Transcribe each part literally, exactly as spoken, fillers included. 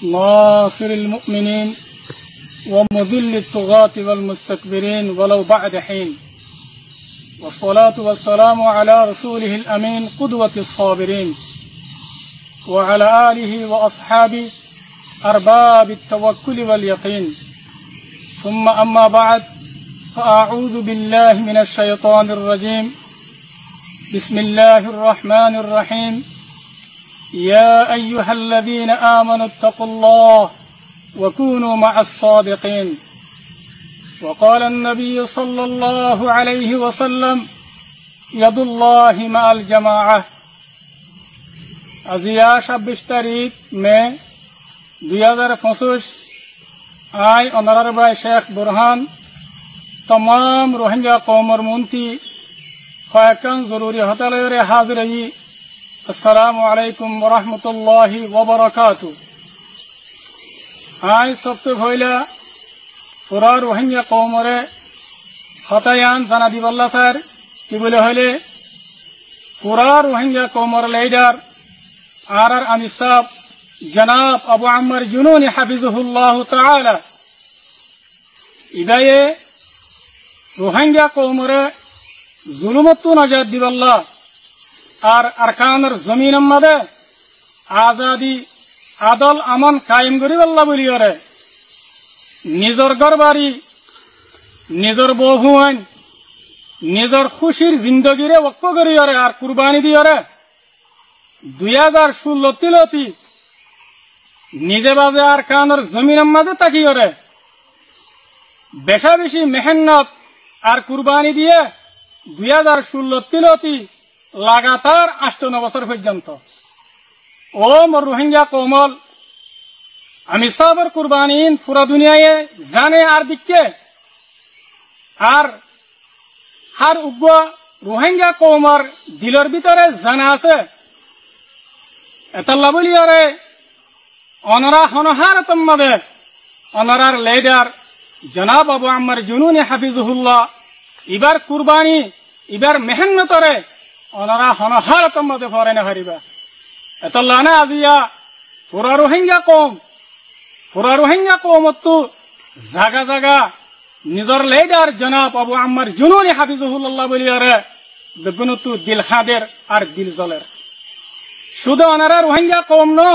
ناصر المؤمنين ومذل الطغاة والمستكبرين ولو بعد حين. والصلاة والسلام على رسوله الأمين قدوة الصابرين وعلى آله وأصحابه أرباب التوكل واليقين. ثم أما بعد، فأعوذ بالله من الشيطان الرجيم. بسم الله الرحمن الرحيم. يا أيها الذين آمنوا اتقوا الله وكونوا مع الصادقين. وقال النبي صلى الله عليه وسلم: يد الله مع الجماعة. Aijja sábbic tarík me dui házar foñsíc, añí onorár bái Cék Burhán tamám Ruháingga koumor muúntu hoekkán zoruri hotá loiyóre házir óiyi. Assalamu alaikum wa rahmatullahi wa barakatuhu. Añí sobse foila fura Ruháingga koumoré hotá yián zana dibálla sair, ki buli hoilé, fura Ruháingga koumor leidar, añárar amir sáb, janab Abu Ammar Jununi hafizahullahu taala, ibáye Ruháingga koumoré zulúmottú najat dibálla ar Arkanor zomínor mazé azadi, adol, amon kaim goríbálla buliyóre nizor górbari, nizor boufuain, nizor kúcir zindogiré wokfó goríyóre ar kurbani diyóre dui házar cúllottú loti nize baze Arkanor zomínor mazé tákiyóre becá becí mehénnot ar kurbani diyé dui házar cúllottú loti lagatar añcto no bosór foijjonto. Ó mor Ruháingga koumol, amir sábor kurbani iín fura duniyaye zane ar deikké. Ar hár uggúa Ruháingga koumor dilor bútore zana asé. Etolla buliyóre onorá honó hálotor mazé onorár leidar janab Abu Ammar Jununi hafizahullah, ibár kurbani, ibár mehénnotoré onorá honó hálotor mazé foórai nofaribá. Etolla añára aijja fura Ruháingga koum, fura Ruháingga koumottú zaga zaga nizor leidar janab Abu Ammar Jununi hafizahullah buliyóre beggúnottú dil hañder ar dil zoler. Cúde onorá Ruháingga koum no,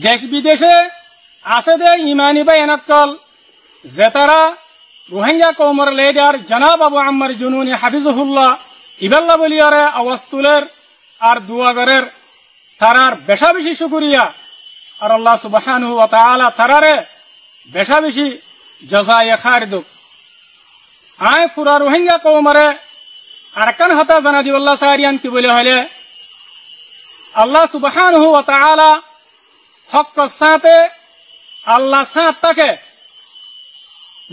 dec bidece asé dé imani báiyain ókkol, zetará Ruháingga koumor leidar janab Abu Ammar Jununi hafizahullah ibálla buliyóre awaz tuler ar dua gorér, tarár becá becí cúkuriya. Ar Allah subhanahu wa taala taráre becá becí jazaye khair douk. Añí fura Ruháingga koumoré arekkán hotá zana dibálla sair, yián ki buli hoilé, Allah subhanahu wa taala hókkor sáñte Allah sáñt táke.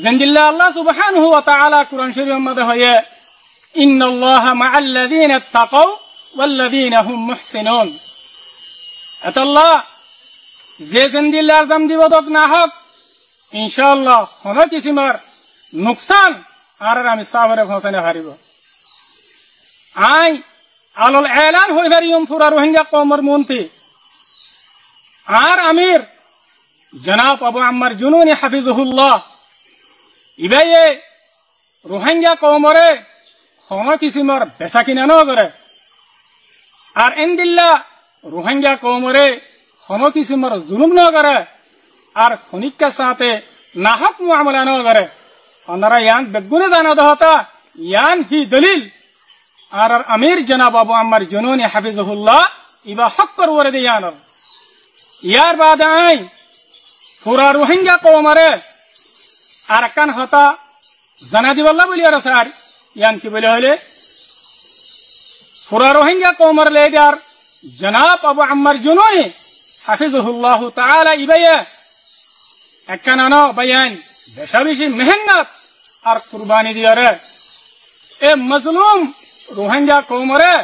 Zendilla Allah subhanahu wa taala Kuran Córifor mazé hoiyé, إن الله مع الذين اتقوا والذين هم محسنون. Etolla ze zendilla elzam dibou dók no hók, incá Allah honó kisimor nuksán añárar amir sábore foóñsai nofaribó. Añí alol elan hoi fariyum fura Ruháingga koumor muúntu, añár amir janab Abu Ammar Jununi hafizahullah ibáye Ruháingga koumoré honó kisimor besakina nogoré. Ar endilla Ruháingga koumoré honó kisimor zulúm nogoré. Ar honíkkar sáñte nahók muamala nogoré. Onorá yián beggúne zano dé hotá, yián hí dolil? Añárar amir janab Abu Ammar Jununi hafizahullah ibá hókkor uore dé yián. Yar baade añí fura Ruháingga koumoré arekkán hotá zana dibálla buliyóre sair, yián ki buli hoilé, fura Ruháingga koumor leidar janab Abu Ammar Jununi hafizahullahu taala ibáye ekkán no báiyain becá becí mehénnot ar kurbani diyóre e mozlum Ruháingga koumoré,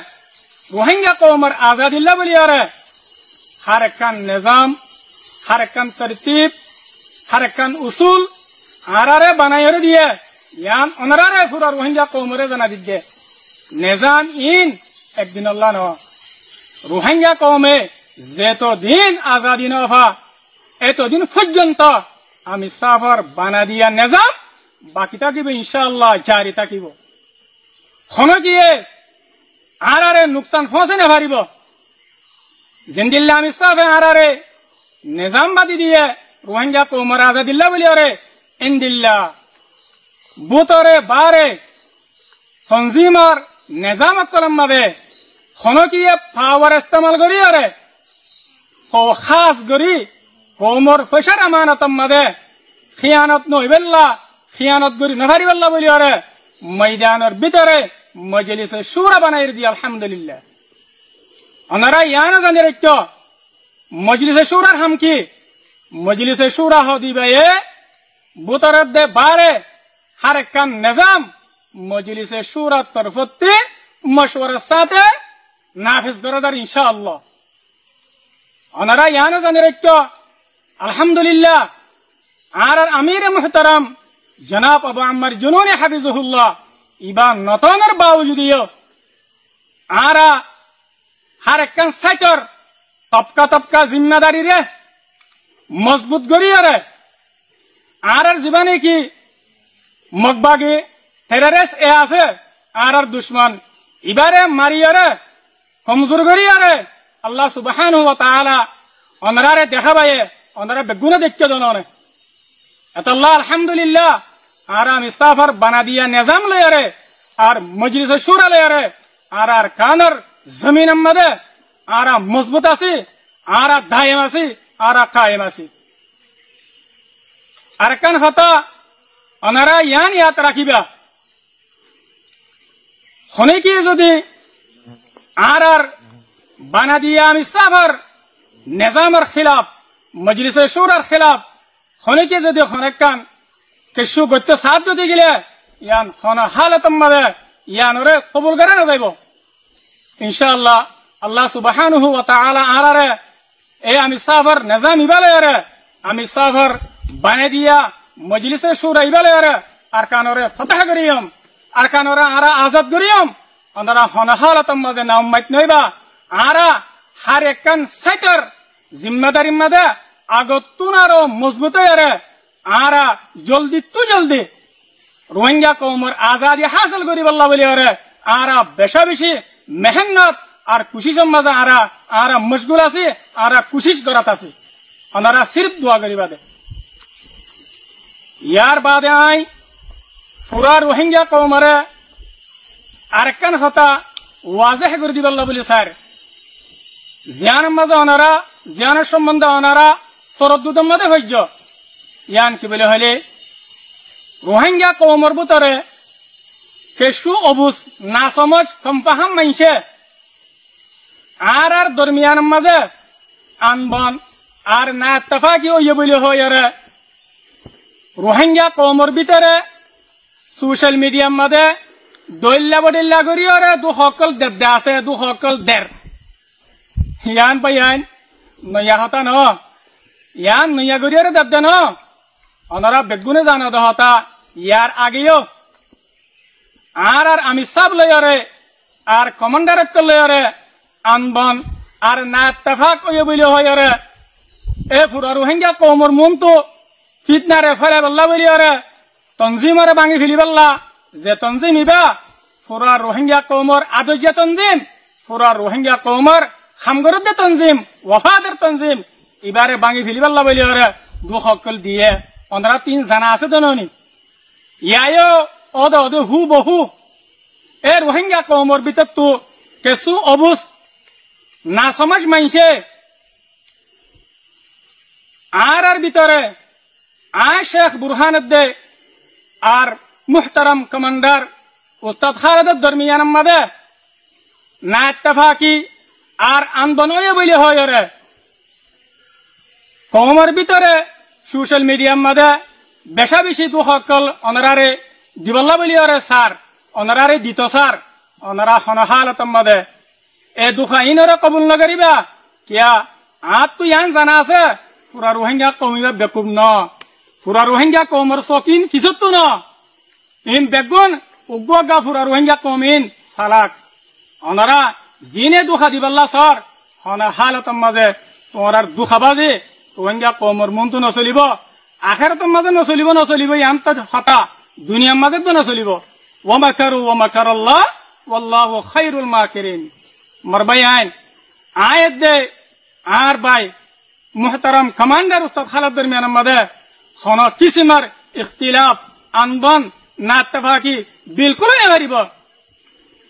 Ruháingga koumor azadilla buliyóre hár ekkán nezam, hár ekkán tortib, hár ekkán usul añáráre banaiyóre diyé, yián onoráre fura Ruháingga koumoré zana didde. Nezam iín ek dinolla no. Ruháingga koume Zetodin azadi nofa, etodin foijjonto Amir sáfor banai diya nezam baki tákibo, incálla jari tákibo. Honokiye añárare nuksan foóñsai nofaribo. Zendilla Amir sáfe añárare nezam badi diye Ruáingga koumor azadilla buliyóre, endilla bútore baáre tonzimor nezam ókkolor mazé honokiye pawar estemal goríyore, hó hás gorí koumor foicár amanotor mazé híyanot noóibolla, híyanot gorí nofaribólla buliyóre moidanor bútore Mojlise Cura banaiyóre diye, alhamdulillah. Onora yiáno zani raikkó, Mojlise Curar ham ki? Mojlise Cura hoó de ibáye bútore edde baáre hár ekkán nezam Mojlise Curar torfótti mocuwarar sáñte nafes gorá zar, incálla. Onora yiáno zani raikkó, alhamdulillah, añárar amire muhtaram jonab Abu Ammar Jununi hafizahullah ibá notónor bawujudeyó añára hár ekkán sáitor tobka tobka zimmadarire mozbut goríyore, añárar zibá niki Mog bagi terrorist e asé, añárar ducmon ibáre mariyóre, komzur goríyore, Allah subhanahu wa taala onoráre dehábaye, onorá beggúne deikkó de none. Etolla alhamdulillah, añára Amir sáfor banai diya nezam loiyóre, ar Mojlise Cura loiyóre, añára Arkanor zominor mazé añára mozbut así, añára daim así, añára kaim así. Arekkán hotá, onorá yián yad rakíba, honokiye zodi añárar banai diya Amir sáfor nezamor hílaf, Mojlise Curar hílaf, honokiye zodi honó ekkán kessú goittó saá de gile, yián honó hálotor mazé yiánore kobul gorá nozaibó. Incálla, Allah subhanahu wa taala añárare e Amir sáfor nezam ibá loiyóre, Amir sáfor banai diya Mojlise Cura ibá loiyóre Arkanore fotah goríyum, Arkanore añára azad goríyum. Onorá honó hálotor mazé naummaid noóiba. Añára hár ekkán sáitor zimmadarir mazé agottún aró mozbut óiyore, añára zoldittú zoldi Ruáingga koumor azadi hásil goríbolla buliyóre añára becá-becí mehénnot ar kucícor mazé añára, añára mocgul así, añára kucíc gorát así. Onorá sirif dua goríba de. Yar baade aññí fura Ruáingga koumore arekkán hotá wazeh gorí dibolla buli sair. Ziyánor mazé onorá, ziyánor sombonde onorá toroddudor mazé foijjó. Yián ki buli hoilé, Ruáingga koumor bútore kessú obuz, nasomoz, komfahám maincé añárar dormiyanor mazé anbon ar naettefaki óiye buli hoiyóre Ruáingga koumor bútore social mediar mazé dhoilla bodhoilla goríyore duk ókkol dedde asé, duk ókkol der. Yián bái yián noiya hotá noó. Yián noiya goríyore dedde noó. Onorá beggúne zano de hotá, yar ageyó añárar Amir sáb loiyóre ar komandar ókkol loiyóre anbon ar naettefak óiye buli hoiyóre e fura Ruáingga koumor muúntu fitnare félaibolla buliyóre tonzimore báñgi felaibolla, ze tonzim ibá fura Ruáingga koumor adoijja tonzim, fura Ruáingga koumor ham gorédde tonzim, wafadar tonzim, ibáre báñgi felaibolla buliyóre duk ókkol diye. Onorá tin zana asé de noni? Yayó óde óde húbohú e Ruáingga koumor bútottu kessú obuz, nasomoz maincé añárar bútore aññí Cék Burhán edde ar muhtaram komandar Ustad Háledor dormiyanor mazé naettefaki ar anbon óiye buli hoiyóre koumor bútore social mediar mazé becá-becí duk ókkol onoráre dibolla buliyóre sar, onoráre dito sar, onorá honó hálotor mazé e duk iínoré kobul nogoríba. Kiyá? Añáttu yián zana asé, fura Ruáingga koum ibá bekuf noó. Fura Ruáingga koumor sók iín fisóttu noó. Iín beggún uggúa uggúa fura Ruáingga koum iín salak. Onorá ziíne duk dibolla sar, Hono hálotor mazé tuáñrar dukabazi Ruáingga koumor muúntu nosolibó. Akérotor mazé nosolibó, nosolibó, yián to hotá, duniyar mazé to nosolibó. Wa makaru wa makarallah, wallahu khairul makirin. Mor bái ain, aññí edde añár bái muhtaram komándar ustad hálor dormiyanor mazé hono kisimor iktilaf, anbon, nattefaki bilkúl ói nofaribó.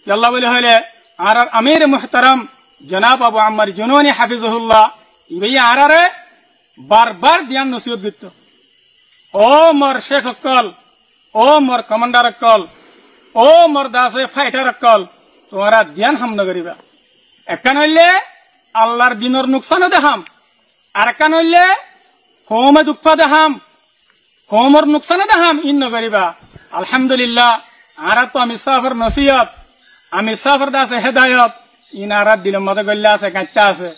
Yalla bóli hoilé, añárar amire muhtaram jonab Abu Ammar Jununi hafizahullah, ibáye añáráre bar bar diyan nosiyot goittó. Ó mor cék ókkol, ó mor komándar ókkol, ó mor dase fáithar ókkol, tuáñra diyan ham nogoríba. Ekkán óilde Allar dinor nuksan óde ham, arekkán óilde koume duk fade ham, koumor nuksan óde ham, iín nogoríba. Alhamdulillah, añárattú amir sáfor nosiyot, amir sáfor dase hedayot, iín añárar dilor mazé goillá asé, gañittá asé.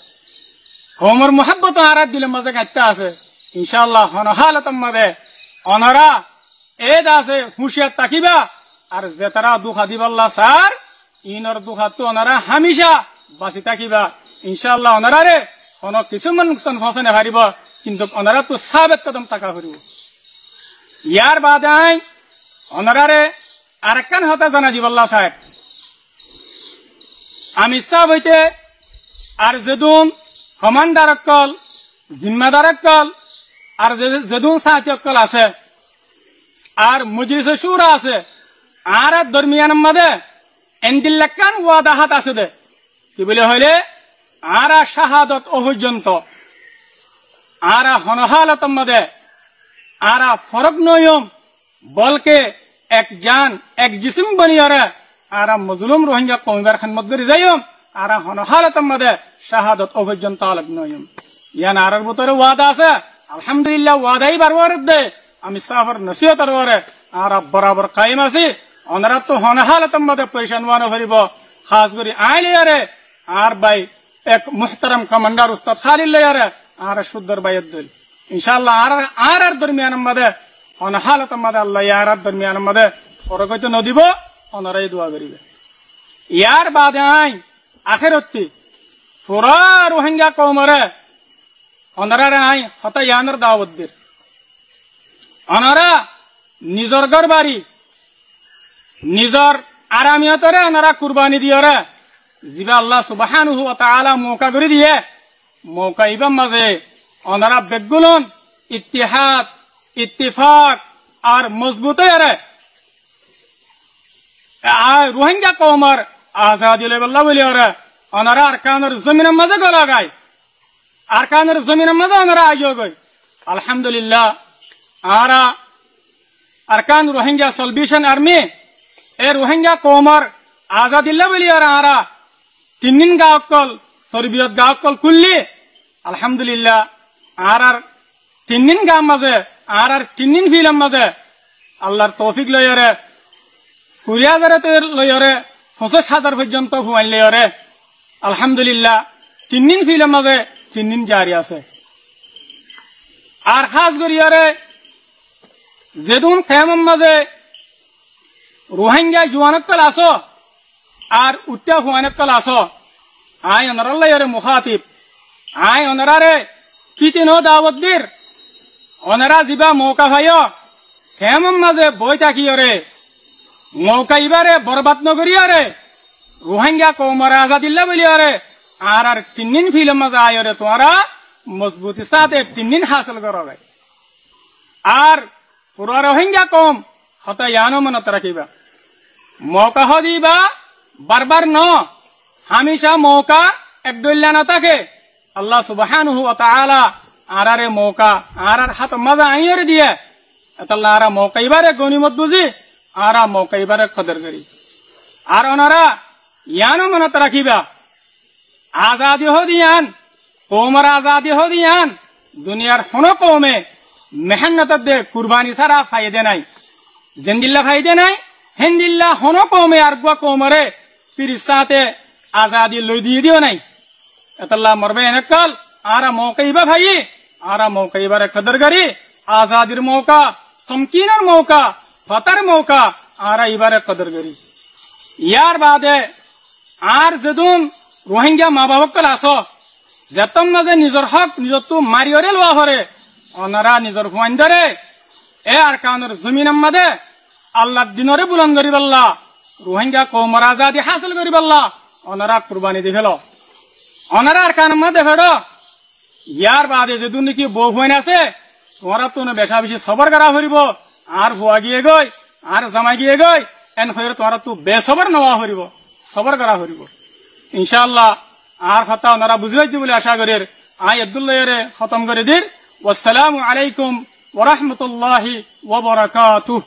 Koumor muhábbot añárar dilor mazé gañittá asé. Incáallah, hono hálotor mazé onorá e dase húciyar tákiba, ar zetará duka dibálla saár, iínor dukattú onorá hámica basi tákiba. Incáallah, onoráre hono kisúmor nuksan foóñsai nofaribó, kintu onoráttu sábet kodom táka foribó. Yar baade aññí onoráre arekkán hotá zanai dibálla sair. Amir sáf óite ar zedún komándar ókkol, zimmadar ókkol, ar ze-, zedún sáñti ókkol asé, ar mojlise cúra asé, añárar dormiyanor mazé endilla ekkán wada hát asé dé. Ki bóli hoilé, añára cáhadot ó foijjonto, añára hono hálotor mazé, añára forók noóiyum, bólke ek jan, ek jisim boniyóre añára mozlum Ruáingga koum ibár hédmot gorí zaiyum, añára hono hálotor mazé cáhadot ó foijjonto alok noóiyum. Yián añárar bútore wada asé. Alhamdulillah, wada ibár uore dé, amir sáfor nosiyotor uore añára borabor kaim así. Onoráttu hono hálotor mazé forecán ówa noforibó. Hás gorí aññí loiyóre, añár bái ek muhtaram komándar ustad Hálid loiyóre, añára cúddor báiyor dóil. Incáallah, añárar, añárar dormiyanor mazé, hono hálotor mazé Allaye añárar dormiyanor mazé forók óite nodibó, onorá yó dua goríba. Yar baade aññí akérottí fura Ruáingga koumoré onoráre aññí hotá yiánor dawot dir. Onorá nizor gór bari, nizor aramiyotoré onorá kurbani diyoré, zibá Allah subhánahu wa taala mouka gorí diyé, mouka ibár mazé onorá beggúlun ittihad, ittifak ar mozbut óiyoré, a, Ruáingga koumor azadi loibolla bóliyoré onorá Arkanor zominor mazé gólagoi. Arkanor zominor mazé onorá aiyógoi. Alhamdulillah, añára Arkan Rohingya Salvation Army, e Rohingya koumor azadilla bóliyoré añára tinnin gaa ókkol, torbiyot gaa ókkol kúlli. Alhamdulillah, añárar tinnin gaar mazé, añárar tinnin filor mazé Allar toufik loiyoré, kuri házar tói loiyoré foñsíc házar foijjonto fuain loiyoré, alhamdulillah, tinnin filor mazé tinnin jari asé. Ar hás goríyoré zedún kemor mazé Rohingya juwan ókkol asó, ar uththá fuain ókkol asó, aññí onorálla yóre mukhatib, aññí onoráre fíti no dawot dir, onorá zibá mouka faiyó, kemor mazé boói tákiyoré, mouka ibáre borbad no goríyoré, Rohingya koumor azadilla bóliyoré, añárar tinnin filor mazé aiyoré tuáñra mozbutir sáte tinnin hásil gorógoi. Ar fura Rohingya koum, hotá yiáno monot rakíba. Mouka hoóde ibá barbar no, hámica mouka ek dhoilla no táke. Allah subhanahu wa taala añáráre mouka añárár hátor mazé añíyoré diyé. Etálla añára mouka ibáre gonimot buzí, añára mouka ibáre kodor gorí. Ar onorá yiáno monot rakíba, azadi hoóde yián, koumor azadi hoóde yián, duniyar honó koume mehénnot edde kurbani sára faiyé dé nái. Zendilla faiyé dé nái, héndilla honó koume ar uggúa koumoré fírir sáte azadi loi diyé dé yó nái. Etálla mor báiyain ókkol, añára mouka ibá faiyí, añára mouka ibáre kodor gorí, azadir mouka, tomkinor mouka, fotár mouka, añára ibáre kodor gorí. Yar baade añár zedún Rohingya mabaf ókkol asó, Zettót mazé nizor hók nizottú mariyóre luwa foré, onorá nizor fuaindóre e Arkanor zominor mazé Allar dinoré bulon goríbolla, Ruáingga koumor azadi hásil goríbolla onorá kurbani di félo. Onorá Arkanor mazé de féço. Yárbaade zedún niki bou fuain asé, tuáñrattú beca beci sobor gorá foribó. Añár fua giyé goi, añár zama giyé goi, en hoiyóre tuáñrattú besobor no ówa foribó, sobor gorá foribó. Incáalla, añár hotá onorá buzí faijjó buli acá gorír. Añí eddúr loiyóre hótom gorí dir. Wassalamu alaikum wa rahmatullahi wa barakatuhu.